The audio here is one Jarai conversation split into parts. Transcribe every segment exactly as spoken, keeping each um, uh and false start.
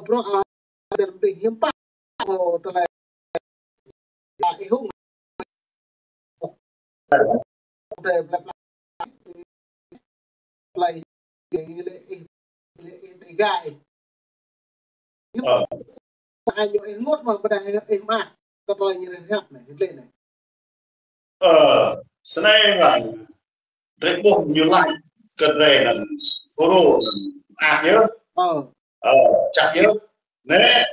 bruă, a, đơ̆m đih hiư̆m pă, ơ, tơlơi, a, ih hŭng. Tơlơi blep blep. Tơlơi, ih, ih, ih, ih, ih, ih, ih. Ơ. Ai ñu ih ngot mă, ƀôdah ih mă. Kơ tơlơi ñu hiăp anai, ih lĕ anai. Ơ, snei anai. Drei ƀuh ñu laĭ kơ drei anŭn, Fulro anŭn, ah yơh. Ơ. Ơ, čăk yơh. Anai,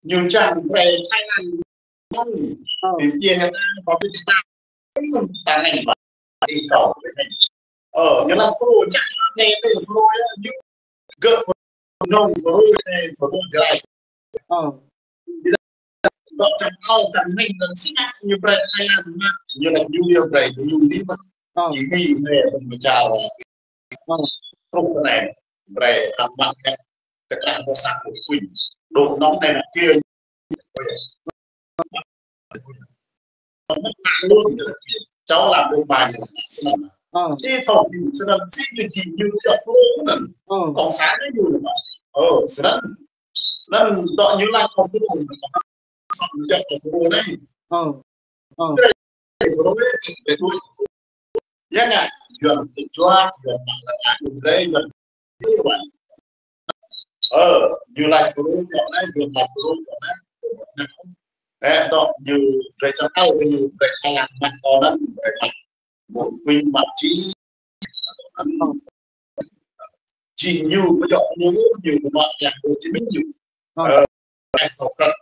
ñu čang brei Thái Lan anŭn. Ơ. Ƀing djai hơnăl, ƀing ta, ta ngă ƀă, ih kâo, ơ, ñu laĭ Fulro, čang anai, anai Fulro yơh, ñu gơ̆ Fulro, nong Fulro, anai Fulro Jrai. Ơ. Dŏ čang ao, čang meng, anŭn si ngă ñu brei Thái Lan mă, ñu laĭ ñu yơh brei, ñu dih mă. Ơ. Chỉ huy về mình mà chào. Ơ. Truh kơ anai, brei amăng hĕ, tơkrah ƀô̆ sat ƀô̆ kuñ. Đô nong anai anŭn kia. Ơ. Mất mạng luôn, cháu làm được bài này là snăn. Ơ. Si thâu thì snăn, si cái gì như cái Fulro anŭn. Ơ. Cộng sản nó như là, ơ, snăn. Anŭn dŏ ñu laĭ kơ Fulro, kơ Fulro anai. Ơ. Ơ. Fulro anai, Fulro anai. Yua anŭn, Yuan tơjuă, Yuan mă lăk lăk Yuan brei, Yuan brei, Yuan. Ơ, ñu laĭ Fulro dŏ anai, Yuan laĭ Fulro dŏ anai. Ơ, dŏ ñu brei čang ao, ñu brei Thái Lan mă, dŏ anŭn brei mă. Mă kuñ mă či. Či ñu, ƀu djơ̆ ñu, ñu mă yang Hồ Chí Minh ñu. Ơ. Ơ, ai sâu kăt,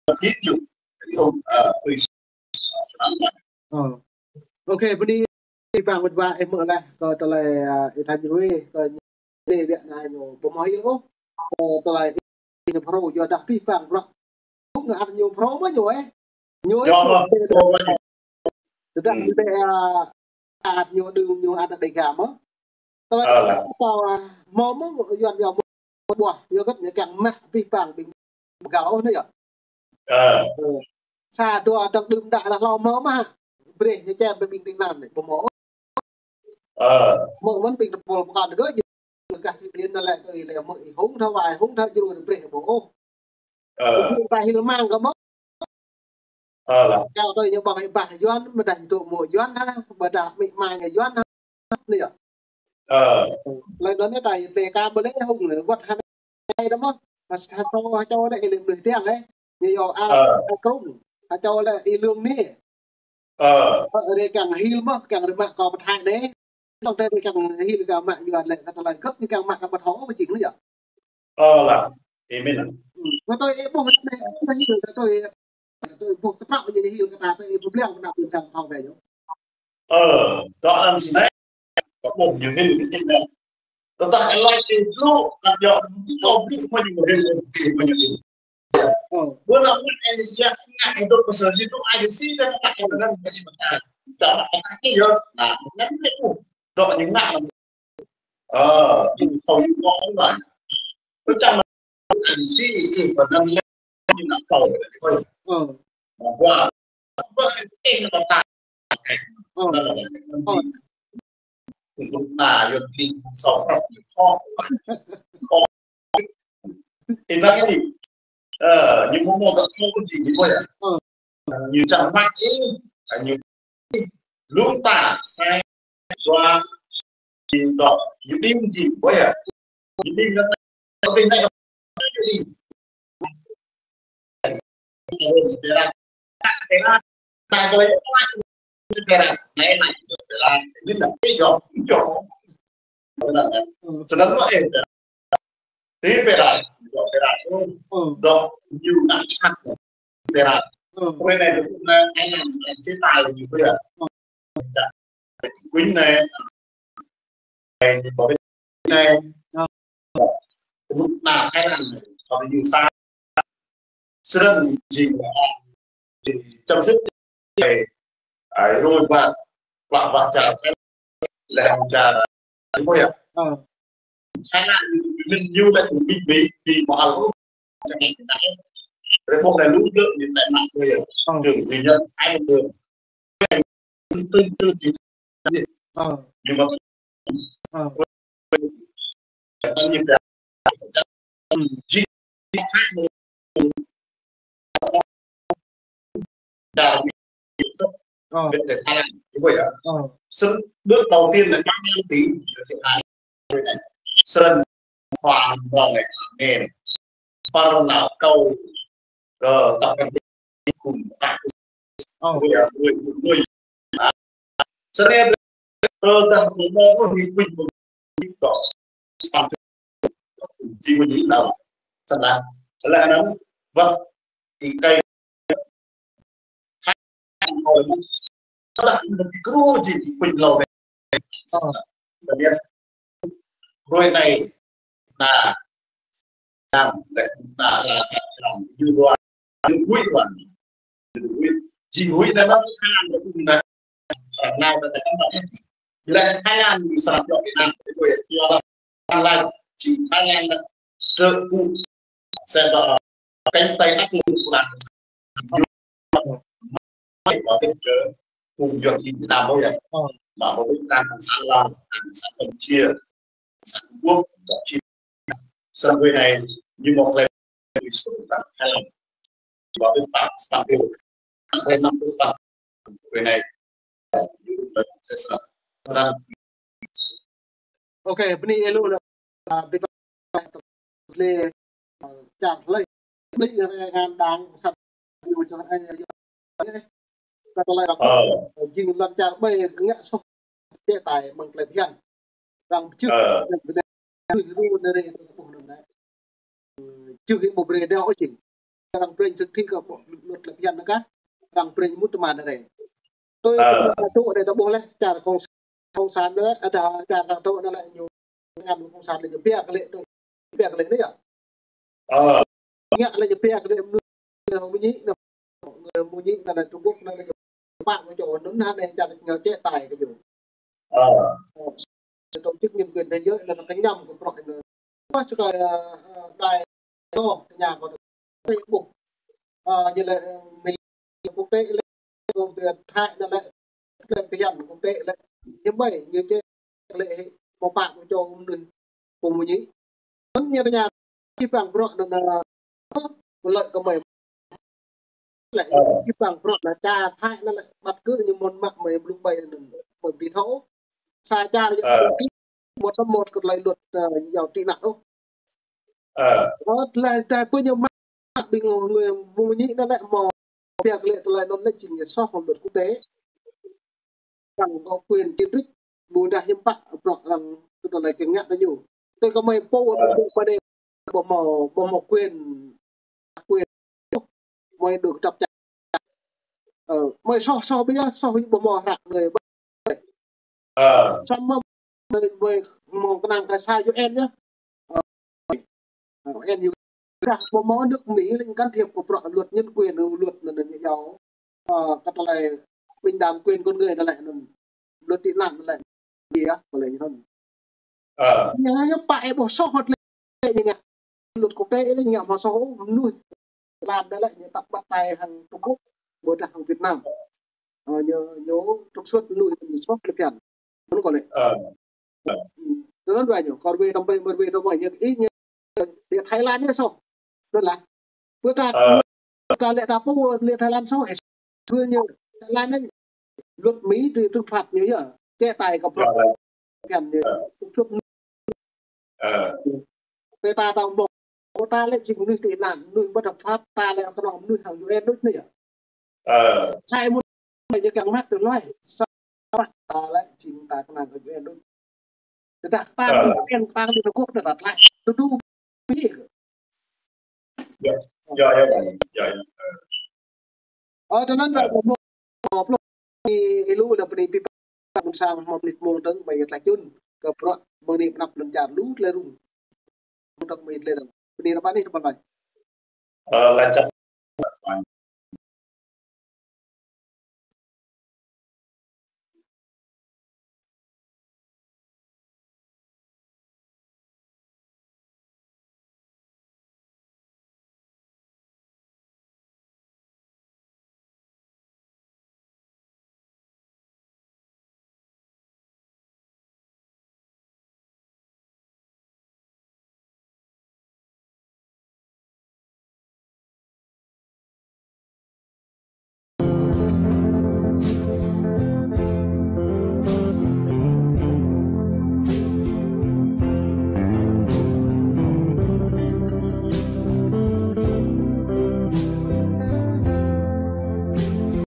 ơ, thit ñu. Ñu, ơ, tui s-, s-, s-, Ơ. Ôkê, bơni abih bang mơ̆ng ih hmư̆ laih kơ tơlơi, ơ, ih tha jrui, kơ ñu, ih biă anai ñu ƀu hmâo hil ôh. Kơ tơlơi ih ñu Fulro yua dah abih bang bruă. Hŭng ñu ăt ñu Fulro mơ̆ ñu, ơ. Ñu, ơ, ñu, ơ, ơ, ơ. Tơdah, hmm, ñu dêh, a, ăt ñu đưm ñu ăt Đêga mơ̆. Tơlơi, ơ, lah. Kâo, a, hmâo mơ̆ Yuan yua mơ̆ ƀuah, yua hơget ñu kiăng mă abih bang ƀing pơgao ôh anai yơh. Ơ. Ơ. Sa dua tơ̆ng đưm đă lah hlâo hmâo mơ̆. Brei ñu čem ƀing Thái Lan anai, ƀu hmâo ôh. Ơ. Hmâo mơ̆n ƀing tơpul pơkŏn gơ̆ ñu. Gah ih ƀlin anai lĕ tui lĕ mơ̆ ih hŭng thâo wai, hŭng thâo jrui brei ƀu ôh. Ơ. Ƀu hil mang kơ mơ̆. Ơ lah. Kâo tui ñu ƀơ̆ng ih ƀah Yuan, ƀôdah ñu tŭ mơ̆ Yuan hă, ƀôdah amĭ ama ñu Yuan hă. Anai yơh. Ơ. Laih anŭn anai ta ih lĕ ka ƀu lĕ hŭng lĕ, wơ̆t hă anai đa mơ̆. Hă, hă sô, hă čô lĕ ih lĕ mơnuih tiăng, ơ. Ñu yua a, ơ, a krung. Hă čô lĕ ih lương anai. Ơ. Ơ, rei kiăng hil mơ̆, kiăng rei mă kơ pơthai anai. Tong te rei kiăng hil kơ mă Yuan lĕ, kơ tơlơi gơ̆p ñu kiăng mă kơ pơthâo pơjing anai yơh. Ơ lah, amen. Hmm. Kơ tui ih ƀuh anai, kơ tui, kơ tui ƀuh kơprăp ñu hil kơ ta, tui ih ƀuh ƀliăng kơ ta ƀuh sang thâo wai ñu. Ơ, dŏ anŭn snei, kơ ƀuh ñu hil kơ ñu anai. Tơdah ih laĭ ih djru, kăn yua, ih kâo ƀuh mơ̆ ñu hil, ih mơ̆ ñu hil. Ơ. Ƀu anŭn mơ̆n ih yua ngă ih dŏ pơ sơ si dŏ ai dê si dan ngă ih pơnăn kơ ih pơtă. Čang mă kơ ih yơh. Nah, anŭn ih ƀuh. Dŏ ñu ngă. Ơ, ih thâo ih ƀuh ôh lah. Tui čang ai dê si ih pơnăn lĕ ih ngă kâo lĕ ih. Ơ. Mă ƀuah. Ƀuah ih ngă pơtă. Ơ. Ơ. Tơlŭk na yua ƀing sâu prăp ñu khŏ. Khŏ. Ih lăng ih. Ơ, ñu mơ̆ mơ̆ ta khŏ kơ či ñu ƀuh yơh. Ơ. Ñu čang mă ih. Ñu lŭng ta sai dua či dŏ. Ñu đing či ƀuh yơh. Ñu đing lăng ta ƀing anai. Ñu đing. Sedang, sedang mă, ơ, ti pera, dŏ pera, ơ, dŏ ñu ngă čăk pera. Ơ. Pô anai dŏ anai, anai, anai, či tai ñu pera. Ơ. Kuñ anai, anai, ñu pô anai. Ơ. Tơlŭk na Thái Lan anai, kơ ñu sa. Snăn jing, ơ, či chăm sóc, ơ, ơ, rui ƀă, ƀă, ƀă čar Thái Lan, lĕ hăng čar, ơ, Thái Lan, ñu, ñu, ñu lĕ tui ƀing, ƀing, ƀing mơ̆ ăl ôh, čang ngă, rơbông lĕ lu gơ̆ ñu tai nạn ƀuh yơh. Ơ. Trường duy nhất Thái Lan được. Tin, tin, tin, tin. Ơ. Nhưng mà, ơ, tin, tin, tin. Ơ. Jing Thái Lan, Đà Mỹ, Ờ. Việt Nam, Thái Lan, như vậy hả? Ờ. Sân bước đầu tiên là ba mươi lăm tỷ, Việt Nam này. Sân khoan vào này, khoan này. Phần nào câu, ờ, tập đoàn khủng hoảng. Ờ. Người, người, người. Sân em, ờ, ta không có gì quên một cái đó. Sân, sân là, là nó, vâng, thì cái Dah ñu ƀu kru jing kơ pô lŏ anai. Ơ. Samơ̆ hrơi anai, na, na, na, na, na, ñu ruai, ñu huĭ ruai. Ñu huĭ. Jing huĭ anai mơ̆ khăn anai, na, na, na, na, na, na. Lĕ Thái Lan ñu srăng dŏ Việt Nam, kơ ñu, ñu laĭ, Thái Lan, jing Thái Lan anai, trơ pŭ, sẽ có cánh tay đắc lực của Đảng Cộng sản. Mai bảo vệ cớ cùng Yuan Kinh Việt Nam đâu vậy? Ờ. Mà bảo vệ Đảng Cộng sản Lào, Đảng Cộng sản Campuchia, Đảng Cộng sản Trung Quốc, Đảng Cộng sản Sân quê này, như một lẽ, Đảng Thái Lan. Bảo vệ Đảng Cộng sản Việt Nam, năm Cộng sản quê này, như một lẽ, sẽ sẵn sàng. Ok, bơni ê lu, à, bi bang lĕ, à, čar hlơi. Bơni ră anai đang sat yu čar ai yu. Kơ tơlơi ră. Ờ. Jing lŏn čar ƀai ngă soh chế tài mơ̆ng tơlơi phiăn. Răng čư̆. Ờ. Răng čư̆ ru nơre ƀuh nơm nai. Čư̆ kơ ƀu brơi đeo ôh jing. Răng brơi thực thi kơ ƀuh luật lĕ phiăn nơh kah. Răng brơi mŭt tơma nơre. Tui tơma tŭ anai ta ƀuh lĕ, čar cộng, cộng sản anai, ada čar ta tŭ anai lĕ ñu, ngăn cộng sản lĕ ñu biă kơ lĕ tui, biă kơ lĕ anai yơh. Ngă lĕ ñu biă kơ lĕ mơnuih mơñi, mơnuih mơñi anai lĕ Trung Quốc anai lĕ ñu pă kơ čô anŭn hă anai čar ñu chế tài kơ ñu. Tổ chức nhân quyền thế giới là nó cái nhầm của bọn nó. Có sự coi, ờ, ờ, đài, ờ, cái nhà của nó Facebook. Ờ, như là, ờ, Mỹ, quốc tế, là, Thái, là, là, là cái hiểm quốc tế, là, như vậy, như cái lệ hệ, một bạn của châu Âu, của Mỹ. Vẫn như là nhà, cái bằng của nó là, có lợi của mày. Lĕ, ơ, či păng prŏng anai čar Thái anai lĕ, bắt cứ ñu mơ̆n mă mơi blung ƀai anŭn, mơi ƀu thâo. Sa čar ơ, ñu ƀu thâo một tơlơi luật, ơ, yua tị nạn ôh. Ơ. Ơ, tơlơi ta pơ ñu mă ƀing người mơñi anai lĕ mơ̆ biă kơ lĕ tơlơi anŭn lĕ jing ñu soh hăng luật quốc tế. Răng có quyền chỉ trích, ƀôdah hiư̆m pă, prŏng răng tơlơi kơ ngă ta ñu. Tui kơ mơi pô, ơ, pô pơdai, ƀu mơ̆, ƀu mơ̆ quyền, quyền, mơi được trập chặt. Ơ, mơi soh, soh ƀiă, soh ƀu mơ̆ hră người ƀu. Ơ. Samơ̆ mơi, mơi mơ̆ kơnang kơ sa U N yơh. Ơ, U N dah ƀu mơ̆ nước Mỹ lĕ can thiệp kơ prŏng luật nhân quyền, luật anŭn anŭn yơh. Ơ, kơ tơlơi bình đẳng quyền con người anai lĕ anŭn. Luật tị nạn anai lĕ. Ƀiă, kơ lĕ anŭn. Ơ. Ñu ngă pă ƀu soh hơt lĕ ñu ngă. Luật quốc tế lĕ ñu ngă ƀu soh mơnuih. Thái Lan anai lĕ ñu tăp bắt tay hăng Trung Quốc, ƀôdah hăng Việt Nam. Ơ, ñu, ñu trục xuất mơnuih ñu soh lĕ phiăn. Mơ̆n kơ lĕ. Ơ. Ơ. Tui anŭn wai ñu, kơ wai tơm ƀai, ƀai tơm ƀai ñu, ih ñu, lĕ Thái Lan ñu soh. Tui lah. Pơ ta, ơ, ta lĕ ta pô lĕ Thái Lan soh, ơ, tui ñu, Thái Lan anai, luật Mỹ tui trừng phạt ñu yơh, chế tài kơ prŏng phiăn ñu. Ơ. Trục xuất. Ơ. Tui ta tơm ƀai, ta lĕ jing mơnuih tị nạn, mơnuih bất hợp pháp, ta lĕ kơnơ̆ng mơnuih hăng U N đôč anai yơh. Ơ. Thái mơ̆n ñu kiăng mă tơlơi. Sa ta lĕ jing ta kơnang kơ U N đôč. Tơdah ta, ơ, U N ta Liên Hợp Quốc ta tơlơi. Tơdu. Yơh, yơh, yơh, yơh, yơh. Ơ, tui anŭn, ơ, ƀu mơ̆, ƀu mơ̆, ih lu anai bơni pi păng mơ̆ng sang mơ̆ng mơnit mơ̆ng tơ̆ng ƀai tlaih čun. Kơ prŏng mơ̆ng anai pơnăp lŏn čar lu tlaih rŭng. Mơ̆ng tơ̆ng ƀai tlaih rŭng. Bơni rơbat anai tơpă ƀai. Ơ, laĭ čăk